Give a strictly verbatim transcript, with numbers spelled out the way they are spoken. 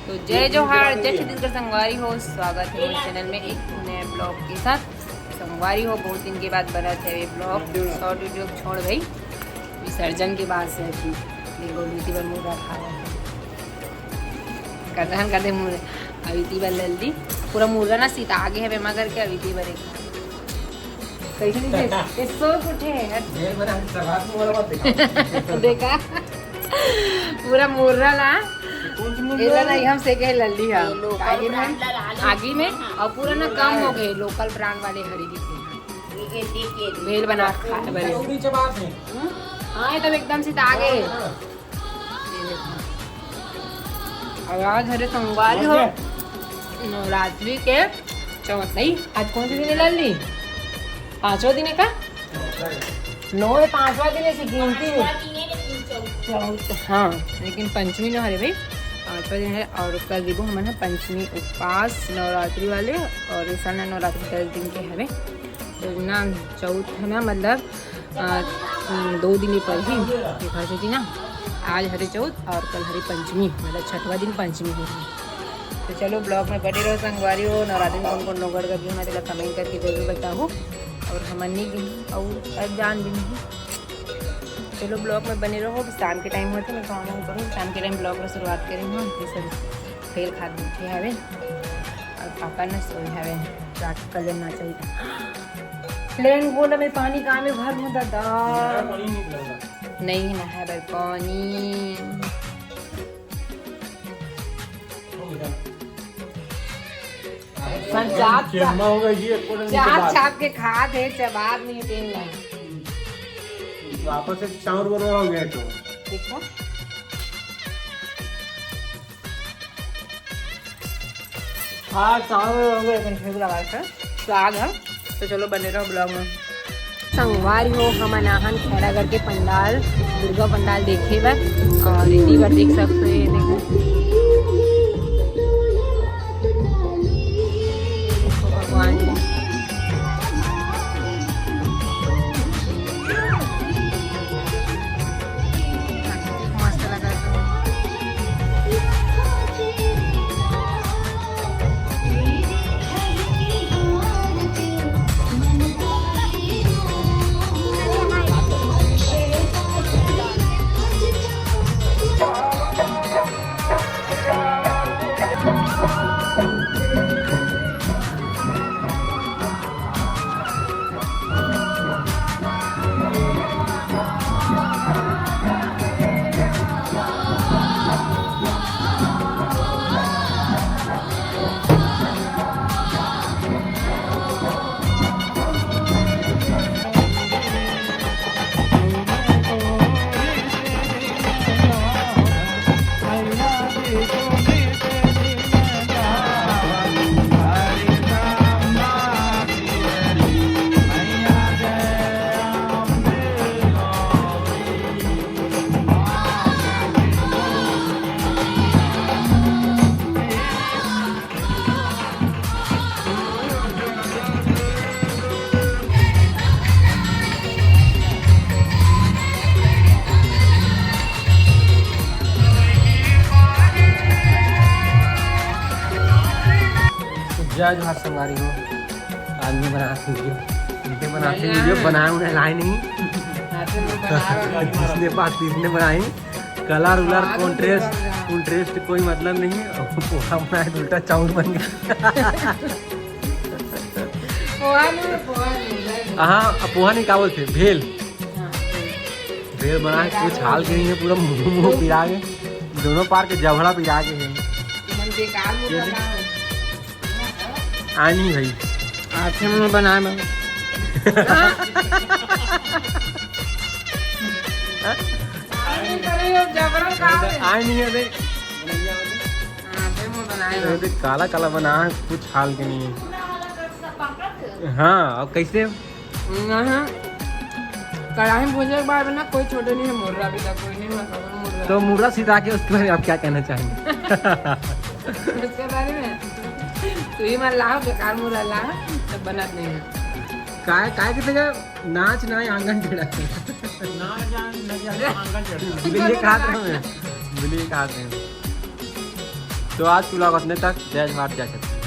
तो जय जोहार, जय छत्तीसगढ़ संगवारी हो, स्वागत है मोर चैनल में एक नए ब्लॉग के साथ। संगवारी हो, बहुत दिन के बाद बनत है ये ब्लॉग, शॉर्ट वीडियो छोड़ भाई, विसर्जन के बाद से अभी देखो, अभी ती बर मुर्रा खावा है। करदहन कर दे मुर्रा, अभी ती बर लल्ली, पूरा मुर्रा ना सीता आगे है बेमा करके, अभी ती बर एक कैसे नहीं थे? ये सो उठे हैं। ये बना के सवाद में वाला मत दिखाओ। देखा? पूरा मुर्रा ला। कौन सी मुर्रा? एला ना हम से के लल्ली हा। ये local काहे ना? Brand ला डाले। आगी में और पूरा ना कम हो गए लोकल ब्रांड वाले हरी की। ये देखिए। भेल बना के खाए बने। तो नीचे बात है। हम्म? हाँ, ये तब एकदम सीता आगे। हाँ। और आज हरे संगवारी हो, नवरात्रि के चौथ नहीं, आज कौन सी दिन है लल्ली? पांचवा दिन है का? नो है, पांचवा दिन है, ऐसी गिनती है। चौथ, हाँ, लेकिन पंचमी नो हरे भाई, पांचवा दिन है। और कल रिबो हमन है पंचमी उपवास नवरात्रि वाले, और इस साल ना नवरात्रि दस दिन के हवे। तो ना चौथ है ना, मतलब, आ, दो दिन पर ही देखा थी ना, आज हरे चौथ और कल हरे पंचमी, मतलब छठवा दिन पंचमी है। तो चलो ब्लॉग में बने रहो संगवारी हो। नवरात्रि में कौन कौन लोग गए भी हमारे कमेंट करके जरूर बताओ। और हम नहीं गई और अब जान भी नहीं। चलो ब्लॉग में बने रहो। अभी शाम के टाइम होते, मैं काम वाम करूँ, शाम के टाइम ब्लॉग में शुरुआत करें हम। ये सब खेल खात बैठे हवे और पापा न सोए हवे, रात कल ना चाहिए। प्लेन गोल में पानी का में भर हूँ दादा। नहीं ना है भाई पानी। संचार चेम्मा हो गई जी, एक कोने चार बात। छाप के खा दे, जवाब नहीं देना। वापस से चाउर बरो हो गया तो। देखो। हाँ, चाउर बरो हो गया, लेकिन फिर लगा के स्वाद है। तो चलो बने रहो ब्लॉग में। संगवारी हो, हमन आहन खैरागढ़ के पंडाल, दुर्गा पंडाल देखे बर। और इसी बार देख सकते हो, ये देखो भगवान जी। मस्त लगा। जय जोहार संगवारी हो, आज मैं बना वीडियो, इनके बना के वीडियो बनाए उन्हें लाए नहीं। जिसने पास तीसने बनाए, कलर उलर कॉन्ट्रेस्ट कॉन्ट्रेस्ट कोई मतलब नहीं है। पोहा बनाए तो उल्टा चाउर बन गया। पोहा नहीं, पोहा नहीं, नहीं। हाँ, अब पोहा नहीं, का बोलते, भेल। हाँ, भेल। भेल बना के कुछ हाल के नहीं है, पूरा मुंह मुंह पिरा गए, दोनों पार के जबड़ा पिरा गए हैं। मन बेकार हो ये रहा है। आनी भाई। आथे में बनाए मैं। आनी करे, ये जबरन का है? आनी है देख। आथे में बनाए ये मैं। देख, काला काला बना है, कुछ हाल के नहीं है। हाँ, अब कैसे? हाँ। कढ़ाई में भूंजे के बाद ना कोई छोटे नहीं है मुर्रा, अभी तक कोई नहीं हुआ, सब मुर्रा। तो मुर्रा सिता के उसके बारे में आप क्या कहना चाहेंगे? उसके बारे में तू ही मत लाओ, बेकार मुर्रा ला, तब बनत नहीं है। काय, काय के जगह नाच ना आंगन टेढ़ा। ना जान, ना जान, आंगन टेढ़ा। बिल्ली के हाथ में, बिल्ली के हाथ में। तो आज के vlog अतने तक। जय जोहार, जय छत्तीसगढ़।